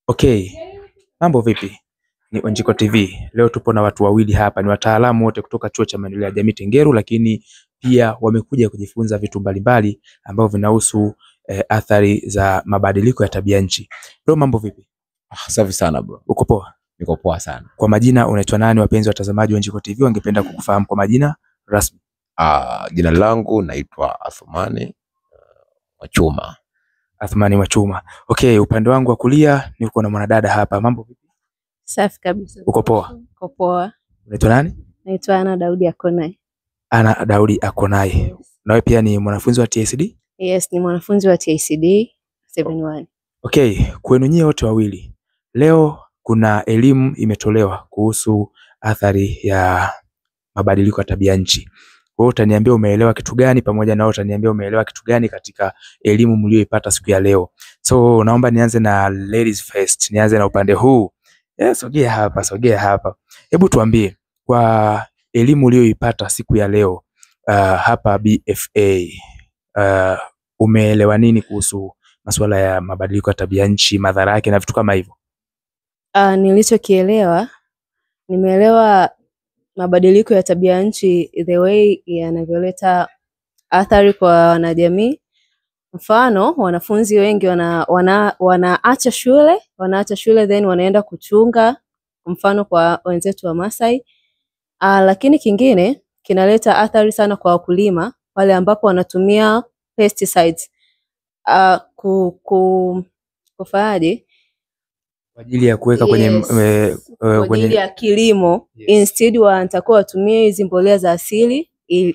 Okay, mambo vipi? Ni Onjiko TV. Leo tupo na watu wawili hapa, ni wataalamu wote kutoka Chuo cha Maendeleo ya Jamii Tengeru, lakini pia wamekuja kujifunza vitu mbalimbali ambavyo vinahusu athari za mabadiliko ya tabia nchi. Bro, mambo vipi? Ah, safi sana bro. Uko poa? Niko poa sana. Kwa majina unaitwa nani? Wapenzi watazamaji wa Onjiko TV wangependa kukufahamu kwa majina rasmi. Ah, jina langu naitwa Athumani Mwachuma. Athumani Mwachuma. Okay, upande wangu wa kulia niko na mwanadada hapa. Mambo vipi? Safi kabisa. Uko poa? Uko poa. Unaitwa nani? Naitwa Ana Daudi Akonai. Ana Daudi Akonai. Yes. Nawe pia ni mwanafunzi wa TICD? Yes, ni mwanafunzi wa TICD 71. Okay, kwenu nyie wote wawili. Leo kuna elimu imetolewa kuhusu athari ya mabadiliko ya tabia nchi. Wewe utaniambia umeelewa kitu gani, pamoja na wewe utaniambia umeelewa kitu gani katika elimu mlioipata siku ya leo. So naomba nianze na ladies first, nianze na upande huu. Yes, sogea hapa, sogea hapa. Hebu tuambie kwa elimu uliyoipata siku ya leo hapa BFA umeelewa nini kuhusu masuala ya mabadiliko ya tabia nchi, madhara yake na vitu kama hivyo? Nilichokielewa, nimeelewa mabadiliko ya tabia nchi the way yanavyoleta athari kwa wanajamii. Mfano, wanafunzi wengi wanaacha shule, wanaacha shule then wanaenda kuchunga, mfano kwa wenzetu wa Masai. Lakini kingine kinaleta athari sana kwa wakulima pale ambapo wanatumia pesticides kufanyaje kwa ajili ya kuweka kwenye Yes. Kwa kwenye ajili ya kilimo. Yes. Instead wanatakiwa watumie hizi mbolea za asili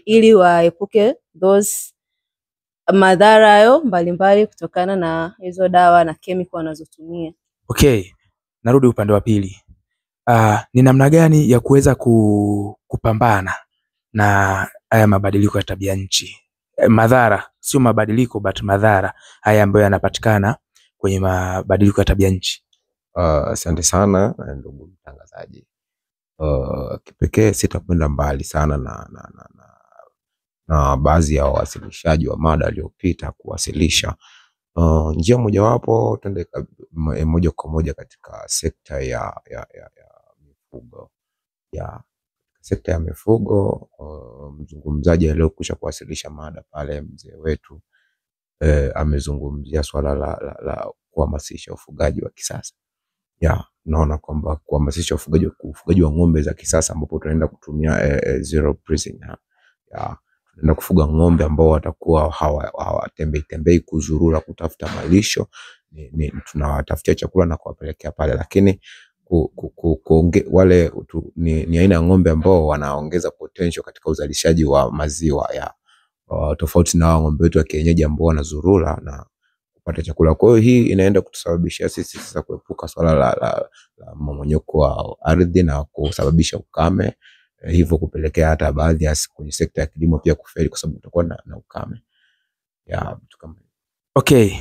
ili waepuke those madhara hayo mbalimbali kutokana na hizo dawa na chemical wanazotumia. Okay, narudi upande wa pili. Ni namna gani ya kuweza kupambana na haya mabadiliko ya tabia nchi? Madhara, sio mabadiliko but madhara haya ambayo yanapatikana kwenye mabadiliko ya tabia nchi. Asante sana ndugu mtangazaji. Kipekee sitakwenda mbali sana na baadhi ya wawasilishaji wa mada waliopita kuwasilisha. Njia mojawapo twende moja kwa moja katika sekta ya mifugo. Ya sekta ya mifugo, mzungumzaji aliyokwisha kuwasilisha mada pale, mzee wetu amezungumzia swala la kuhamasisha ufugaji wa kisasa. Ya, naona kwamba kuhamasisha ufugaji wa ng'ombe za kisasa ambapo tunaenda kutumia zero grazing. Ya, tunaenda kufuga ng'ombe ambao watakuwa hawatembei tembei kuzurura kutafuta malisho, tunawatafutia chakula na kuwapelekea pale, lakini wale ni aina ya ng'ombe ambao wanaongeza potential katika uzalishaji wa maziwa ya tofauti na ng'ombe wetu wa kienyeji ambao wanazurura na kupata chakula. Kwa hiyo hii inaenda kutusababishia sisi sasa kuepuka swala la mmomonyoko wa ardhi na kusababisha ukame, hivyo kupelekea hata baadhi ya kwenye sekta ya kilimo pia kufeli kwa sababu kutakuwa na ukame. Ya, vitu kama hivyo. Okay.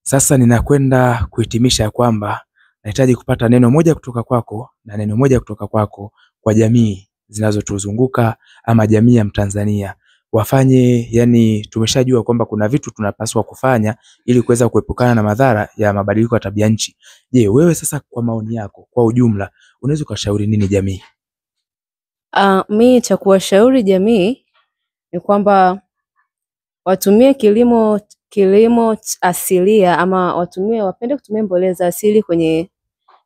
Sasa ninakwenda kuhitimisha kwamba nahitaji kupata neno moja kutoka kwako na neno moja kutoka kwako kwa jamii zinazotuzunguka ama jamii ya Mtanzania. Wafanye, yani tumeshajua kwamba kuna vitu tunapaswa kufanya ili kuweza kuepukana na madhara ya mabadiliko ya tabia nchi. Je, wewe sasa kwa maoni yako kwa ujumla unaweza ukashauri nini jamii? Mi cha kuwashauri jamii ni kwamba watumie kilimo asilia ama wapende kutumia mbolea za asili kwenye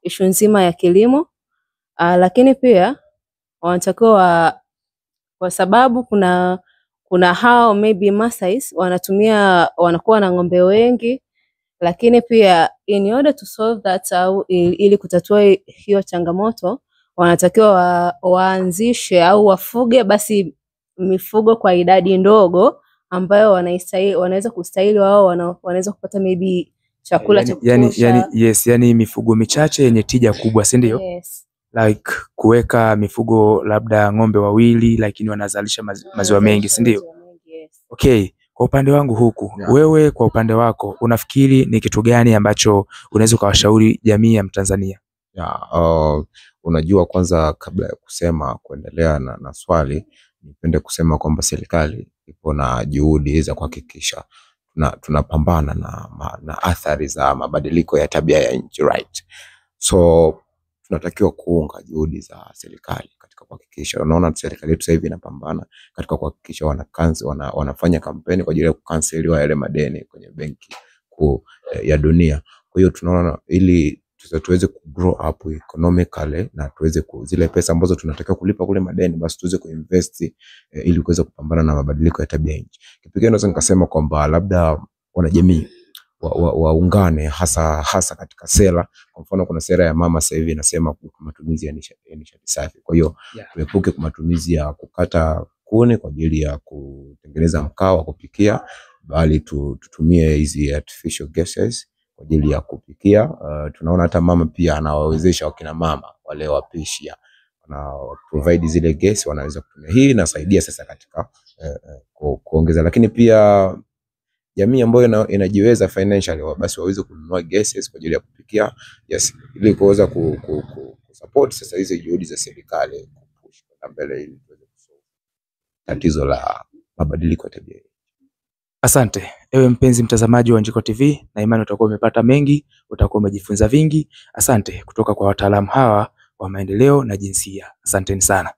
ishu nzima ya kilimo. Lakini pia wanatakiwa kwa sababu kuna hao maybe Masais wanakuwa na ng'ombe wengi, lakini pia in order to solve that au ili kutatua hiyo changamoto wanatakiwa waanzishe au wafuge basi mifugo kwa idadi ndogo ambayo wanaweza kustahili wao, wanaweza kupata maybe chakula cha kutosha. Yes, yani mifugo michache yenye tija kubwa, si ndio? Yes. Like kuweka mifugo labda ng'ombe wawili lakini wanazalisha maziwa mengi, si ndio? Maziwa mengi, yes. Okay, kwa upande wangu huku, Yeah. wewe kwa upande wako unafikiri ni kitu gani ambacho unaweza ukawashauri jamii ya Mtanzania? Ya, unajua kwanza kabla ya kusema kuendelea na swali, nipende kusema kwamba serikali ipo na juhudi za kuhakikisha Tunapambana na athari za mabadiliko ya tabia ya nchi, right? So tunatakiwa kuunga juhudi za serikali katika kuhakikisha, unaona serikali yetu sasa hivi inapambana katika kuhakikisha wanafanya kampeni kwa ajili ya kukanseliwa yale madeni kwenye Benki Kuu ya Dunia. Kwa hiyo tunaona ili tuweze ku grow up economically na tuweze zile pesa ambazo tunatakiwa kulipa kule madeni, basi tuweze kuinvest ili kuweza kupambana na mabadiliko ya tabia nchi. Kipekee naweza nikasema kwamba labda wanajamii waungane hasa hasa katika sera. Kwa mfano kuna sera ya mama sasa hivi inasema matumizi ya nishati safi. Kwa hiyo tuepuke matumizi ya kukata kuni kwa ajili ya kutengeneza mkaa wa kupikia, bali tutumie hizi artificial gases kwa ajili ya kupikia. Tunaona hata mama pia anawawezesha wakina mama wale wapishi, wana provide zile gesi wanaweza kutumia. Hii inasaidia sasa katika kuongeza, lakini pia jamii ambayo inajiweza financially basi waweze kununua gases kwa ajili ya kupikia, yes, ili kuweza ku support sasa hizi juhudi za serikali kupush kwenda mbele ili tuweze kusolve tatizo la mabadiliko ya tabia. Asante ewe mpenzi mtazamaji wa Wanjiko TV, na imani utakuwa umepata mengi, utakuwa umejifunza vingi. Asante kutoka kwa wataalamu hawa wa maendeleo na jinsia. Asanteni sana.